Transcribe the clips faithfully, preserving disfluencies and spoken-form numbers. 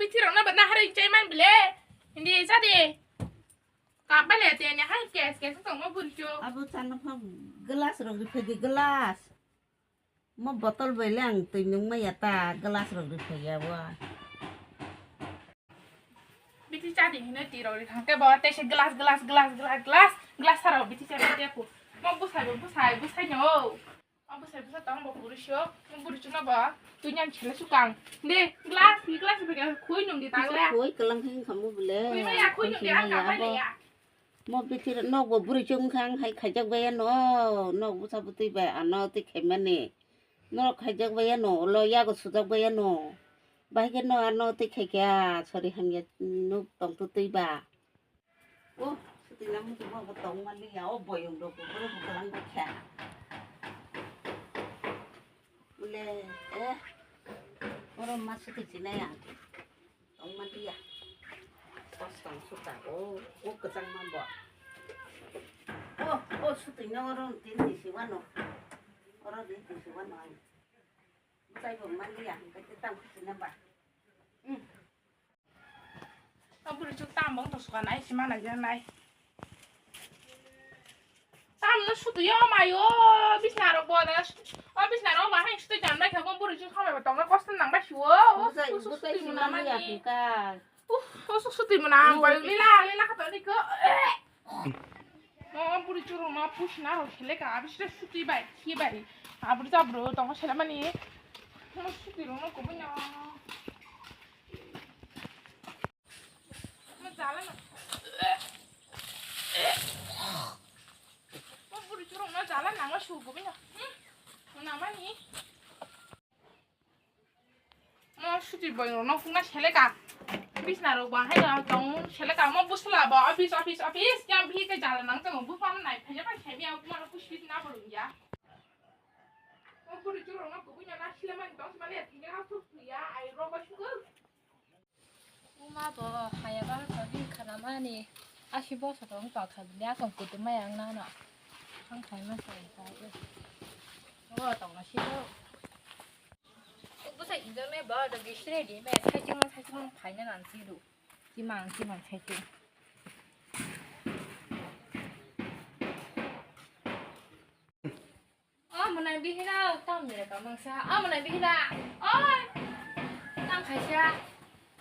Bithi rok no bana hari chai man bile. Hindi jadi. Kapal ya tiya ni hai kes kes tong mo burcho. Abo chana pha glass rok ri phai di glass. Mo bottle bai le ang twi nung ma ya ta glass rok ri phai ya bo. Bithi jadi hino ti rok ri thang ke bo te se glass glass glass glass glass sara bithi jadi te ku. Mo busai bo busai busai no. Abo sai bwsa tong bo bwrwi sio, bwrwi chwngno bo twi nang chele sukang. De, glass, glass bwkha khui nung di tang le. Khui kwlang khe wngkha mo bwle. Khui ma ya, khui nung di, ang kang bai le ya. Mo bithi nok bo bwrwi chwng kha ang hai khaijak bai ano, nok bwsa bwtwi bai ano twi khaimani. Norok khaijak bai ano, ulo yago sujak bai ano. Bahai khe no ano twi khai kha, sori hamya nuk tong twi ba. O, suti na muchung bo tong mali ya, o boyong rok bo bwrwi bwkha lang bwkha. Ule, eh, oro ma suti sinai ang. Tong mali ya. Kos tong suta, o, o kwchang ma bo. O, o suti na oro tin tisi wano. Oro tin tisi wano ang. Bwtai bo mali ya, hingke tang kuchina ba. Hmm. O bwrwi chuk tam bong to suka nai, sima nai, ja nai. Tam no sutu yo mai o, bisna rok bo da, o bisna rok ma hai sutu jan bai kha, bo bwrwi chuk khamai bo tong na kosto nang bai si o, o Bwtai, sutu, sutu, bwtai sutu sima mona mani mani. Uff, o sutu mona ang bai lila, lila kha to ni ko. Mo bwrwi chuk rok no push na rok sele ka, abi sile sutu bai, khi bai. Abri jabro tong sele mani. Mo sutu rok no kubui no. Mo jala na. Mo bwrwi chuk rok no jala nangma su kubui no. Hmm. Namani. Mo suti boy rok no phungna seleka. Bisna rok bo hai no tong seleka. Mo busla bo office, office, office. Yang bhi ke jala nang tong bu phone nai phanya pai khemi aku maro ku sweet na bolong ya. Mo bwrwi chuk rok no kubui no na sila mani tong sima le thini ha phuk ya ai ro ba sukur. Buma bo haya ba ko hin khana mani. Asi boso tong pa kha bini akon kutu mai ang nano. Ang khai ma sai ka. O tong na si do. Bwsa injor me ba do gisre di me, saichung saichung phaina nang si do. Kimang kimang saichung. O mwnang bihira tam ni ka mangsa. O mwnang bihira. Oi. Tam khaisa.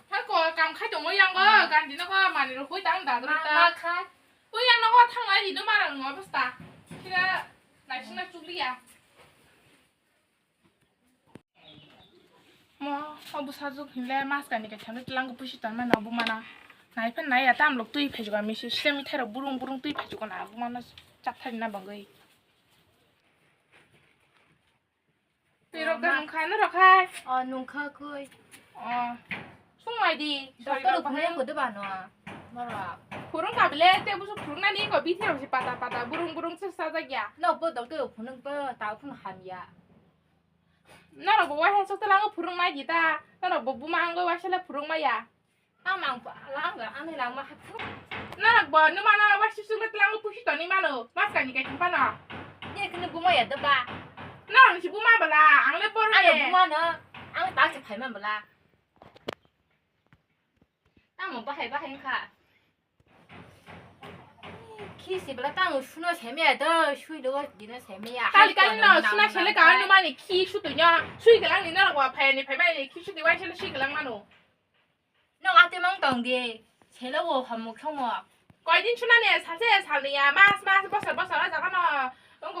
Ha ko kam khai tongo yang go, gandi no ko mani ro khui tang da do ta. Ma khai. Ui yang no ko thang lai di no marang no basta. Kira naising na chukliya. Mo, o bwsajwk hinle mas kani kaisa hinwi twlang pusi tonmani obo mana. Nai phan nai ya, tamlok twi phaijuka misi, sile mithai rok burung burung twi phaijuka na, obo mana chakthari na bagwi. Twi rok da nungkha, norok hai? O, nungkha koi. O, sung mai di. Doctor rok phunuk kudu ba no. Norok. Phurung ka bile, te busu phurung nani ko bithi rok si pata pata, burung burung se sajak ya. No, bo doctor rok phunuk bo, ta phunuk ham ya. Norok bo waisa sok twlango phurung mai di ta. Norok bo buma wngwi waisa le phurung maya. Ang mang lang ga, ang lang ma haphu. Norok bo numa norok waisa sok twlango pusi toni mano. Mas kani kai thumpa no. Ye kene buma ya da ba. Norok ni si buma bala. Ang le por ye. Ang buma no. Ang ta se phai man bala. Tamo bahai bahai wngkha. Khi si bwla tamo suno semya do, sui do dino semya. Kali kali no suna sele ka anu mani khi sutui no, sui galang ni norok wa phai ni phai bai ni khi sutui bai sele sui galang mano. No ate mang tong di, sele wo hamuk somo. Koi din suna ne sase salni ya, mas mas bosor bosor a jaga no.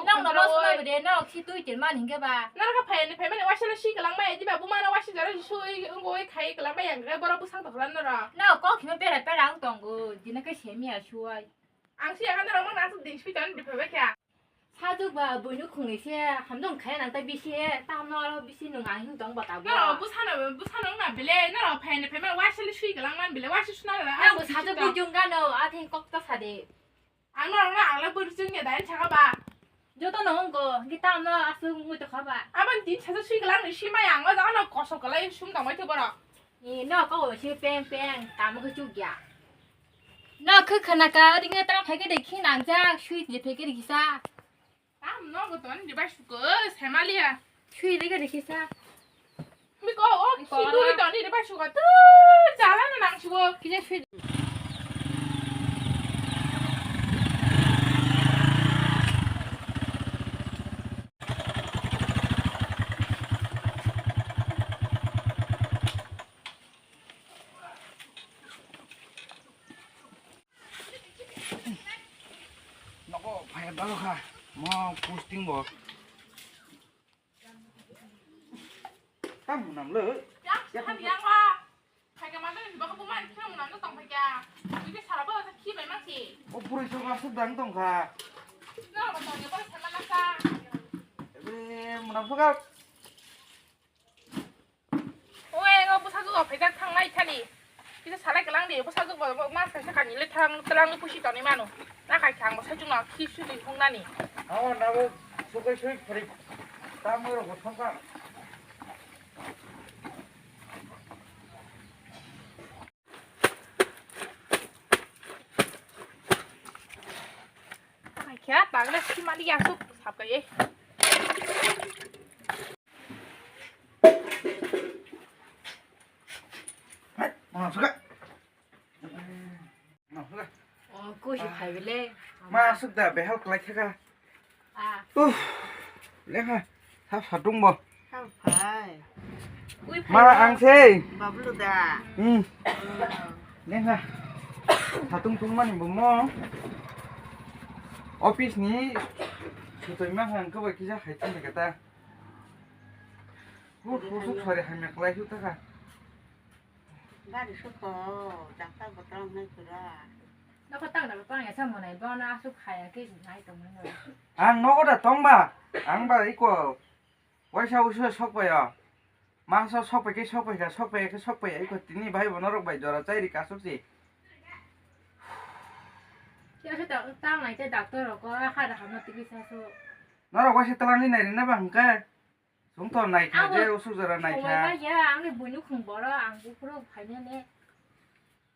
Nang no boss mai bede, nang si tui tin man hingke ba. Nang ka phai ni phai mani waisa le si galang bai, diba buma na waisa jara sui, ungoi khai galang bai yang, borok bwsang tokla noro. Nang kok hima pera pera ang tongo, dina ke semi a suai. Ang si ang noro mang nang din sui tan di phai bai kya. Sajwk ba buino khungni se, hamdong khai nang ta bisi, tam noro bisi nung ang hing tong ba ta bo. Noro bwsano, bwsano na bele, noro phai ni phai mani waisa le sui galang man bele, waisa suna la. Nang bo sajwk bujung gano, athing kok ta sade. Ang norok no ang le bwrwi chwng ya dai saka ba. Joto no wngko, hwnkhe tamno aswk wngwi tongkha ba. Aboni tin sajwk swi kwlangni swi maya ang o jaga no kosok kwlai sum tongbai thwk borok. Ni no kok se peng peng, tamo khe chukya. No khe khana ka, ringe tang phai khe de khi nang jak, swi je phai khe de kisa. Tam no go ton de bai suk, se maliya. Swi de khe de kisa. Biko, o, Biko, khidui ala. Toni, de bai suka, tu, chala na nang suka. Kisa sui. Nogo phai balo kha, mo posting bo. Tam munam le. Ya, ya, sabi yang wa. Khai ka mangta ni baka buma ni khira munam no tong phai kya. Bini sara baka sa khi bai mangsi. O puri so ma suk dang tong kha. No, ba tong ya baka sa ma nang sa. Ebe munam so ka. Oe, ngo bwsajwk rok phaijak thangnai thani. Kisa salai kwlang di, bwsajwk bo mas kaisa kanile thang, twlang pusi toni mano. Na khai thang bwsajwk no khi sudi phungnani. Amo nabo sukai sui phari. Tamo rok thangka. Kya, bagla simali yasuk sapkai. Oh, kusi phai bele. Ma asuk da behal klai thaka. Ah. Uh, lekha, sap satung bo. Sap phai. Ui phai. Ma ang sei. Bablu da. Hmm. Oh. Lekha. Satung tung mani bo mo. Office ni sutoi ma hang ko ba kisa hai thang kata. Hur hur suk sari hai me klai hu taka. Gari suko, jangsa botol nai pura. Nokho tang da tang ya sa monai, bono asuk khaya khe nai tongmani. Ang nogo da tongba, ang ba iko waisa usu sokbayo. Masa sokbai khe sokbai kha, sokbai khe sokbai iko tini bai bono rok bai jora chairi kasuk si. Khe asuk ta-, tang nai te doctor rok ko, ha da hamno tiki sa so. Norok waisa twlangwi nai rina ba hwnkhe. Chwng to naikha je usuk jora naikha. Ang ni buino khung boro ang buphuru phainani.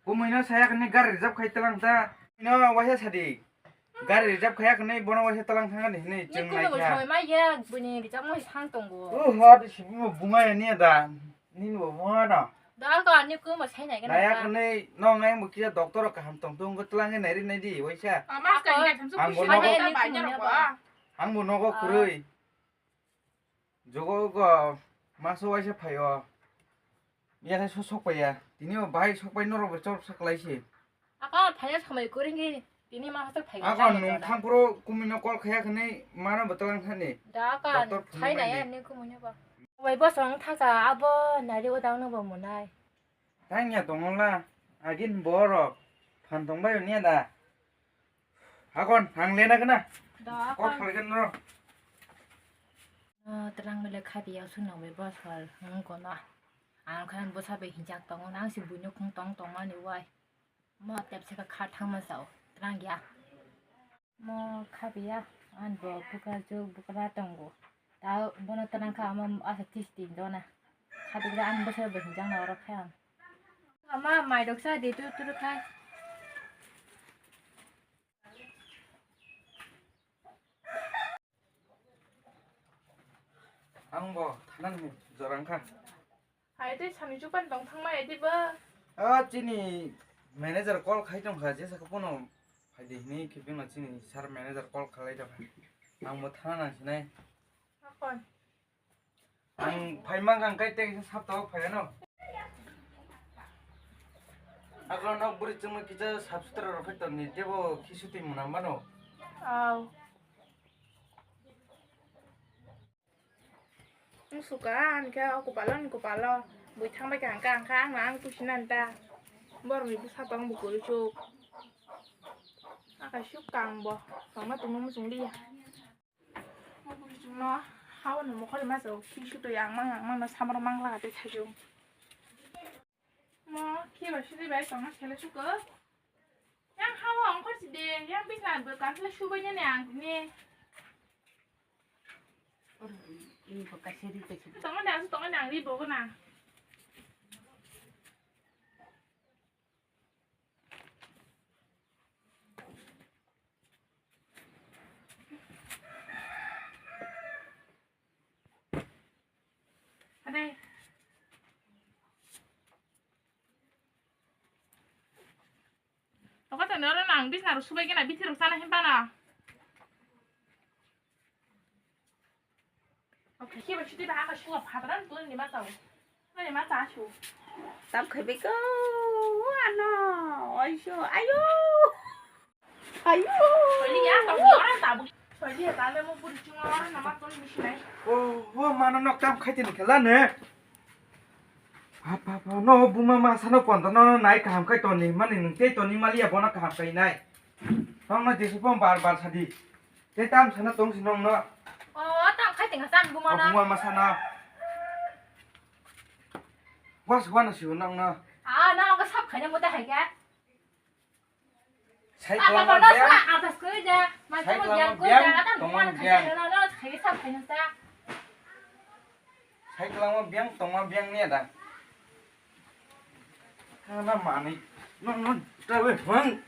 Kumui no saya kani gari reserve khai talang ta. No waisa sadi. Gari reserve khaya kani bono waisa talang thangani hinui chwng naikha. Ni kuno somoi ma ya buini reserve mo sang tongo. Oh, ha di sibi mo bunga ya ni da. Ni bo bunga no. Da ko ani kumo sai nai kana. Naya kani no ngai mo kiya doctor kaham tong tong ko talang nai ri nai di waisa. Ang bo nogo. Ang bo nogo kurui. Jogo go maso waisa phaio. Yakhe so sokpaiya. Tini o bahai sokpai norok bo chop sa kwlai se. Ako phaiya samai kwrwngwi tini ma hachak phai. Ako nung thampro kumui no call khaya khani mano bwtwlang thani. Da ka doctor phunuk sai nai nai di. Ani kumui no ba. Bai bo song thaka abo nari o dang no bo munai. Tang ya tong la. Agin borok phan tong bai niya da. Hakon, ang lena kena. Da, kok hakon. Salken no. No, terang mele khabi ya suno be bosol, ang kono. Ang khan bosa be hinjak tongo, nang si buino khung tong tong mani wai. Mo tep se ka kha thang ma sao, terang ya. Mo khabi ya, an bo buka ju bukra tongo. Ta bono terang kha amo asa tis tin dona. Khabi gra an bosa be hinjak na oro kha. Ama mai dok sa di tu tu khai. Ang bo thanang ni jorang kha. Hai tei sani chupan tong thang mai di ba. Ah, chini manager call khai tong kha, jesa ko pono phai di hini khe bino chini sir manager call khalai tong kha. Ang bo thanang sinai. Akon. Ang phai mang kang kai tei sap to phai ano. Agro nok buri chungma kisa sap sutra rok khai toni tebo khisu twi muna mano. Aw. Musuka ani khe o kupalo ni kupalo bui thang bai kha ang kha ang kha ang na ang pusi nan ta. Bor ni bwsa tong bu kuru chuk. Aka suk kang bo tongma tongma muchung liya. Mo bwswk chwngno hao no mokhor ma chao, khisu twi ang mang, ang mang no samaro mang laga tei thajung. Mo khiba sidi bai tongna sele suko. Yang hao ongkhor sidi, yang bisna bo kanthla subai nani ang tini. Ini ko kasiri kasiri. Tongna de, tongna de, ang ri bogo na. Ade. Noro nang bisna rok subai gana bithi rok sana him bana. Okay, kiba shuti ba aka shula phadran tun ni ma tau. Ni ma ta shu. Tam khai bai ko. Ano. Oi shu. Ayo. Ayo. Oi ni ya ta ni ora ta bu. Oi ni ta le mo puri chunga ora na ma tun ni shinai. Oh, oh, mano nok tam khai tini khala ne. Apa, apa, no buma ma sano konta no nai kaham khai toni mani nung tei toni malia bono kaham khai nai. Nong no jesu pom bar bar sadi. Tei tam sana tong si nong no. O, tam khai tinga san buma na. Buma ma sana. Was wana si nong no. Ah, na ka sap khai na mo ta hai ka. Sai kwlangma biyang. Sai kwlangma biyang, tongma biyang. Sai kwlangma biyang, tongma biyang niya da. Hana mani. No, no, tabe hwang.